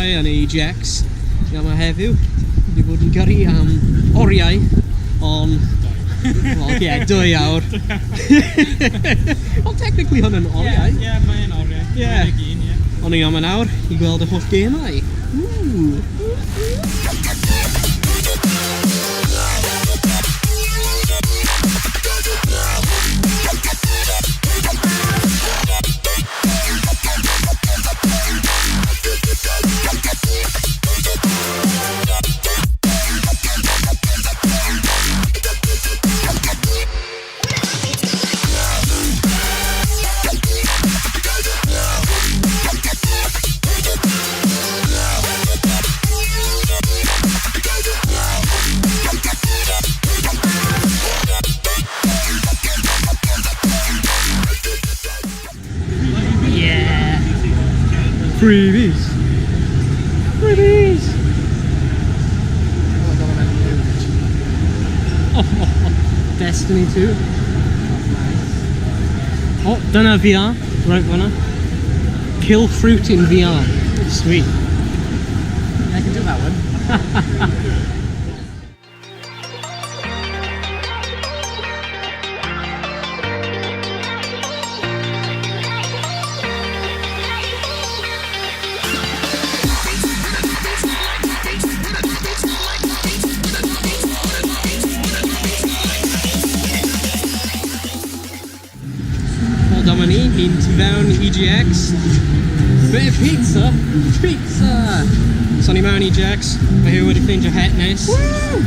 chwarae yn EGX. Ni yma heddiw. Ni wedi bod yn gyrru am oriau, ond... Wel, ie, yeah, dwy awr. Wel, technically hwn yn oriau. Ie, yeah, mae'n oriau. Ie. Yeah. Un, ie. Ond ni yma nawr i gweld y holl gemau. Ww. Yeah! Freebies! Freebies! Oh, Destiny 2. Oh, dyna VR. Right fyna. Kill Fruit in VR. Sweet. I can do that one. Wel, dyma ni, ni'n tu fewn EGX. Bit of pizza! Pizza! So ni mewn EGX, mae Huw wedi ffeindio het neis. Woo!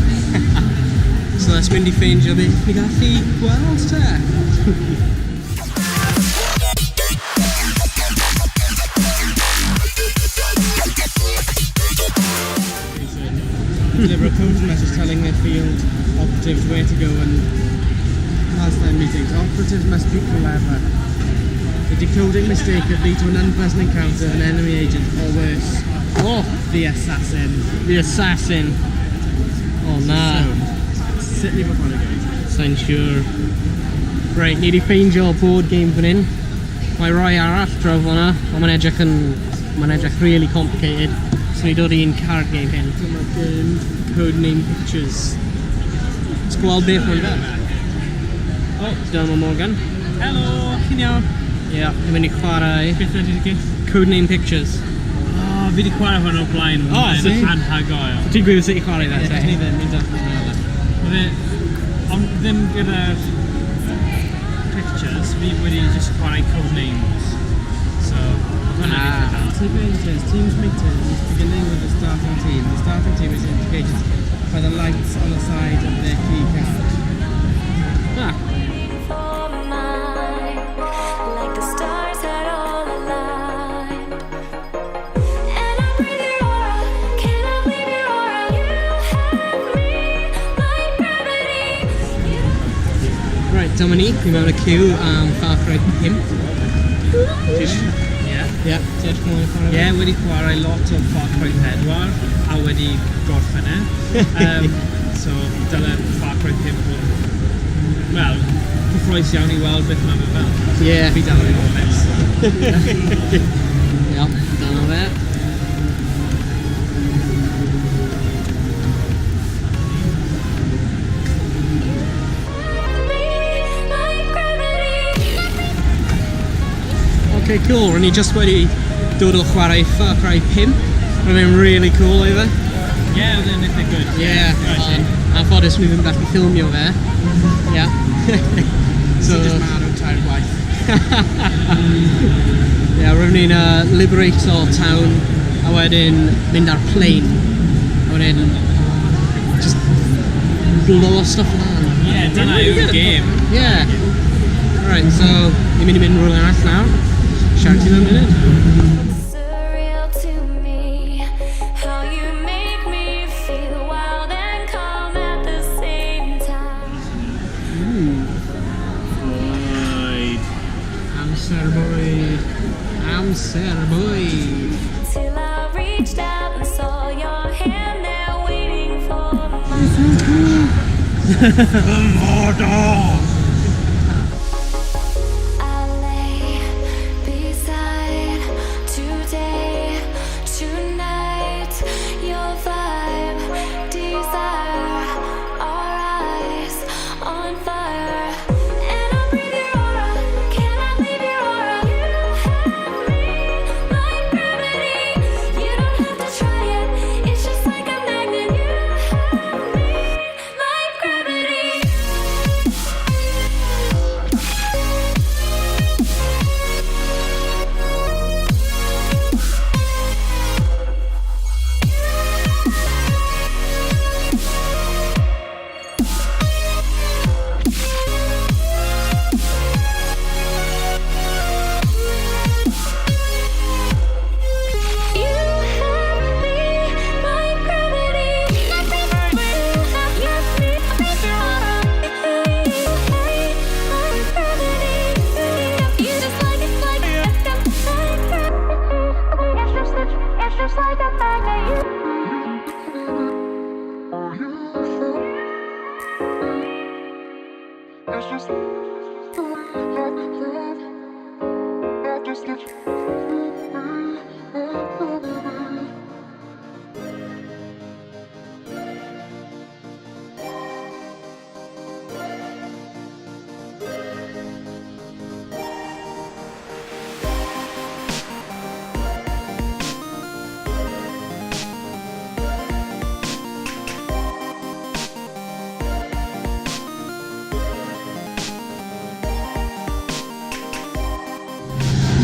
So let's mynd i ffeindio beth ni gallu gweld te. Deliver a coded message telling their field operatives where to go and last time meetings. Operatives must be clever. A decoding mistake could lead to an unpleasant encounter with an enemy agent or worse, Oh, the assassin. the assassin. Oh na. So, sut ni fod hwnna gweud? Sa'n siŵr. Right, ni wedi ffeindio board game fan hyn. Mae rai arall draw fan'na, ond mae'n edrych yn... Mae'n edrych really complicated. So ni dod i'n card game hyn. Dyma game Codename Pictures. Let's gweld beth mae'n fel. Oh, dyma Morgan. Helo, chi'n iawn? Ie, yeah, ni'n mynd i chwarae Beth ydy'r gyd? Codename Pictures. O, fi wedi chwarae hwn o'r blaen. O, Mae'n see? anhygoel. Ti'n gwybod sut i chwarae fe, Ie, te? ni ddim, ni'n definitely fel Mae fe, ond ddim gyda'r pictures, fi wedi just chwarae code names. So, oedd hwnna'n Ah. eitha da. Type says teams make turns beginning with the starting team. The starting team is indicated by the lights on the side of their key card. Ah, For mine, like the stars had all aligned. And I breathe your aura, cannot leave your aura. You have me like gravity. You right, dyma ni. Ni mewn y queue am Far Cry 5. Ie. Ie, ti'n edrych mlaen i chwarae fe? Ie, wedi chwarae lot o Far Cry 4 a wedi gorffen e. So, dyle Far Cry 5 fod yn, wel, cyffrous iawn i weld beth mae'n fel. Ie. Fi dal yn ofnus. Ie, dyna fe. me like gravity. Okay, cool. Rydyn ni just wedi dod o chwarae Far Cry 5. Roedd e'n really cool oedd e. Ie, oedd e'n eitha good. Ie, Right, ond anffodus ni ddim yn gallu ffilmio fe. Ie. So So, just marw tair gwaith. ie, yeah, rydyn ni'n liberate o town a wedyn mynd ar plane. A wedyn just blow stuff lan. Ie, dyna yw'r game. Yeah. Alright, so ni'n mynd i mynd rhywle arall nawr. Siarad ti mewn munud. Surreal to me how you make me feel wild and calm at the same time. Right. Amser bwyd. Amser bwyd. Till I reached out and saw your hand there waiting for mine. I lay beside today, tonight.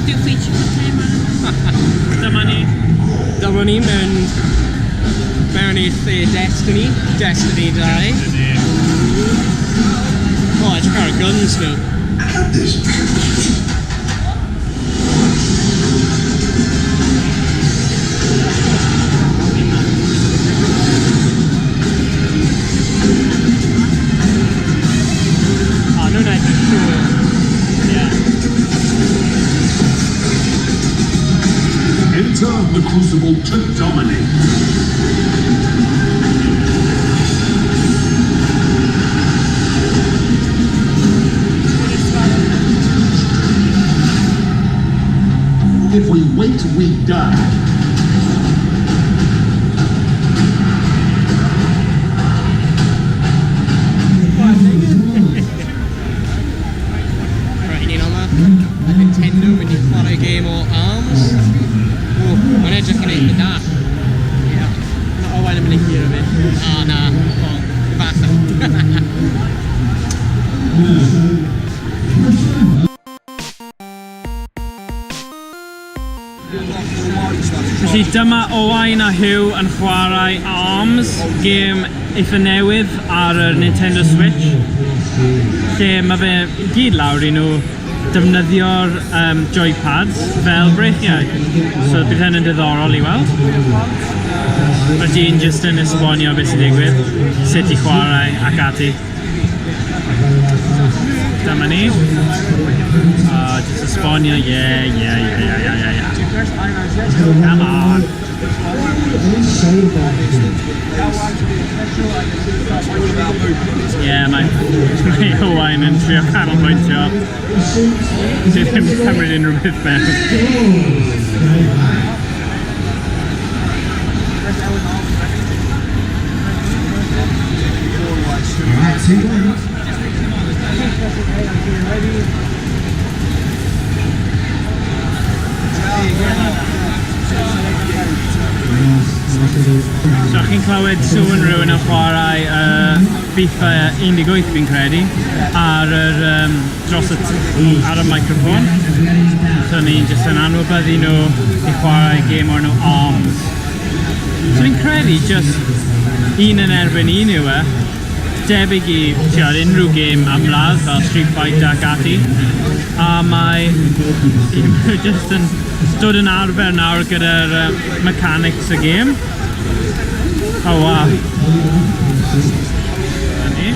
Do feature Dyma ni. Dyma ni mewn i'r lle Destiny. Destiny 2. O, edrych ar y guns nhw. O, nhw'n edrych cool. Yeah. Enter the crucible to dominate. If we wait, we die. Right, ni'n yma. A Nintendo mynd i chwarae game o ARMS. O, mae'n edrych yn eitha da. Yeah. Mae Owain yn mynd i curo fi. O, na. O, falle. Felly dyma Owain a Hugh yn chwarae ARMS, gêm eitha newydd ar y Nintendo Switch, lle mae fe i gyd lawr i nhw defnyddio'r joypads fel breichiau. So bydd hyn yn diddorol i weld. Mae dyn jyst yn esbonio beth sy'n digwydd, sut i chwarae ac ati. Dyma ni. Jyst esbonio, yeah. Come on. Yeah, mae Owain yn trio canolbwyntio. Sydd ddim yn cymryd unrhyw beth mewn. So chi'n clywed sŵn rhywun yn chwarae FIFA 18 fi'n credu ar yr, dros y ar y microffon. So ni'n jyst yn anwybyddu nhw i chwarae gêm o'r nhw ARMS. So fi'n credu just un yn erbyn un yw e. Debyg i ti'od, unrhyw gêm ymladd fel Street Fighter ac ati. A mae jyst yn dod yn arfer nawr gyda'r mechanics y gêm. Oh wow. Dyna ni.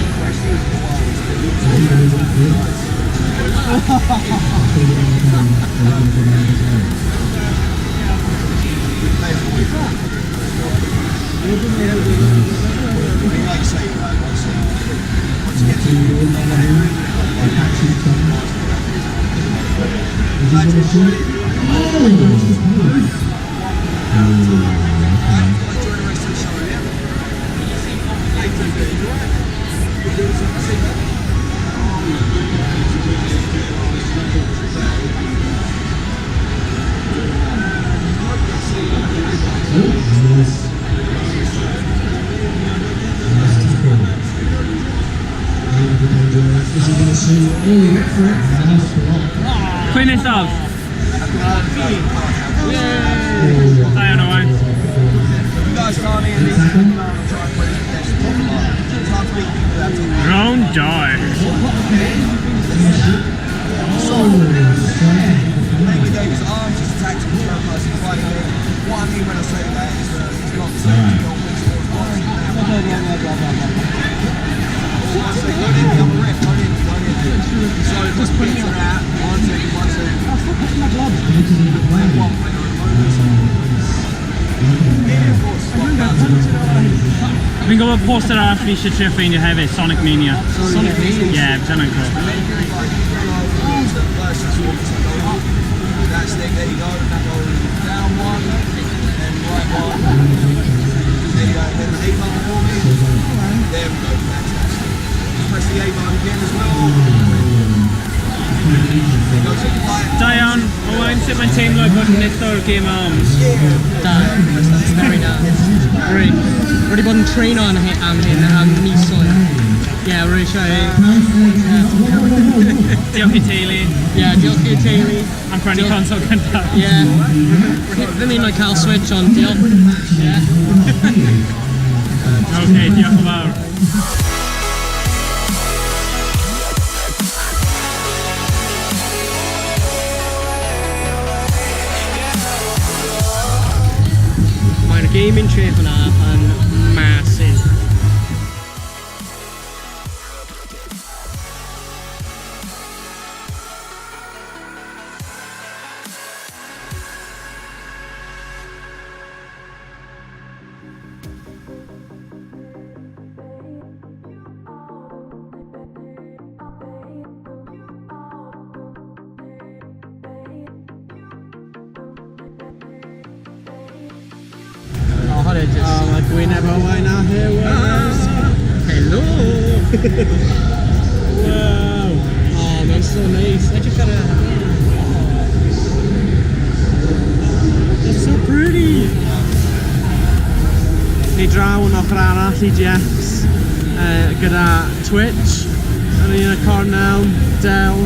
Pwy nesaf? Da iawn, Owain. Round dau. Name of the game is Arms. It's a tactical third-person fighting game. What I mean when I say that is that it's not the same as your Wii Sports Boxing. Blah, blah, blah, blah, blah, blah. One second, don't hit me, I'm a ref, don't hit me, don't hit me. So just put it out. 1 second, 1 second. One player at the moment. Fi'n gwybod poster arall fi eisiau trio ffeindio hefyd, Sonic Mania. Sonic Mania? Ie, yeah, hwnna'n cool. That stick, there you go. That goes down one, then right one. There you go. Then the A button for me. There we go. Fantastic. Just press the A button again as well. There goes to the right. Da iawn, Owain, sut mae'n teimlo i bod yn nithor Game Arms? Da. Very da. Rwy wedi bod yn traino am hyn, am hyn, am misoedd. Ie, yeah, rwy eisiau... Diolch i teulu Ie, yeah, diolch i'r teulu. am prynu Diolch. consol cyntaf. Ie. Yeah. Ddim un o'i cael Switch, ond diolch. Ie. Ok, diolch yn fawr. Mae'r gaming chair fyna yn massive. O, hwnna just... O, mae Gwyneb Owain a Hughes. Hello! Wow. Oh, mae'n so nice. Edrych ar y... That's so pretty. Ni draw yn ochr arall EGX gyda Twitch. Yn un y cornel, Dell,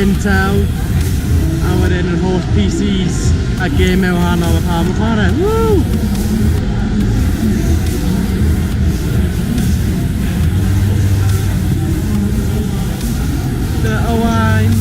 Intel, a wedyn yr holl PCs a gemau wahanol a pawb yn chwarae. Woo! Dyna Owain!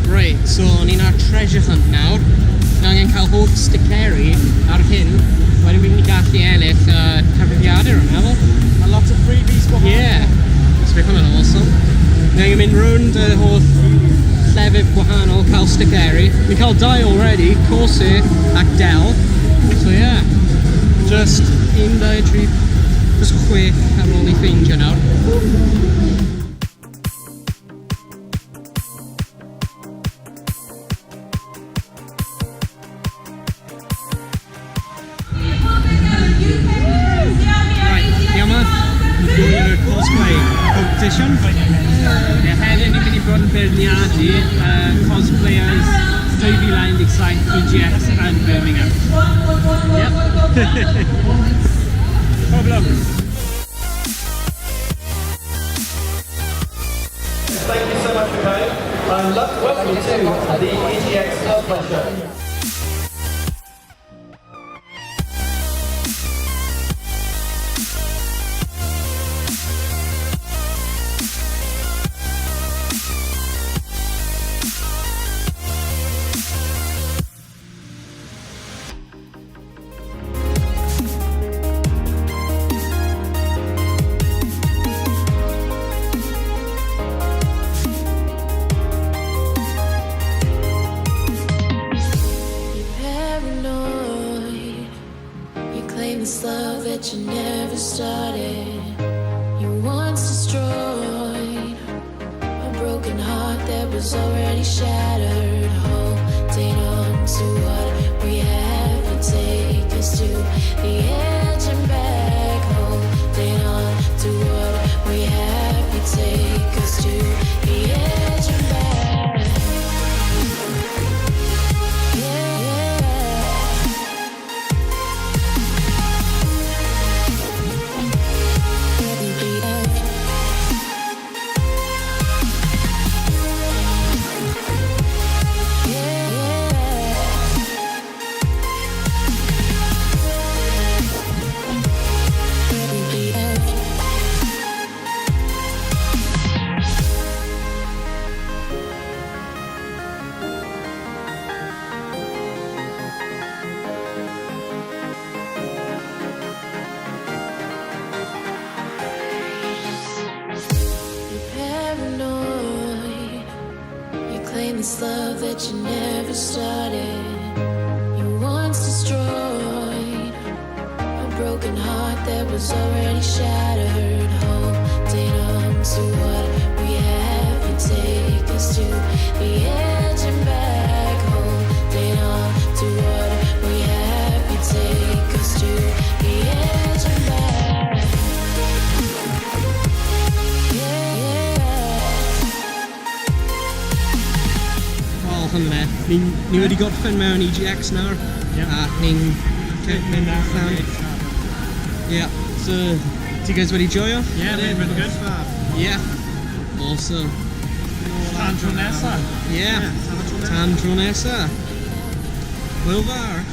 Right, so ni'n ar treasure hunt nawr. Ni angen cael holl stickeri ar hyn. Wedyn bydd ni gallu ennill cyfrifiadur, yn meddwl. A lot of freebies gwahanol. Yeah. So bydd hwnna'n awesome. Ni angen mynd rownd y holl llefydd gwahanol, cael stickeri. Ni'n cael dau already, Corsair ac Dell. So yeah, just 1, 2, 3, just chwech ar ôl i ffeindio nawr. Right, ni yma. Gwylio'r cosplay competition. Ie, heddiw ni'n mynd i bod yn beirniadu cosplayers 2017 EGX yn Birmingham. Yep. Pob lwc! Thank you so much for coming. I'd love to welcome you to the EGX Cosplay Show. You're paranoid. You claim this love that you never started. You once destroyed a broken heart that was already shattered. Holding on to what we have will take us to the edge and back. Holding on to what we have will take us to the edge and back. Yeah. This love that you never started. You once destroyed a broken heart that was already shattered. Holding on to what we have, you take us to the edge and back. Holding on to what we have, you take us to the edge and back. Yeah. Wel, hwnna. Ni wedi gorffen mewn EGX nawr. Ie. A ni'n mynd allan. Yeah. So, ti guys wedi joio? Yeah, really good. Yeah. Awesome. Tan tro nesa. Yeah. Tan tro nesa. Hwyl fawr.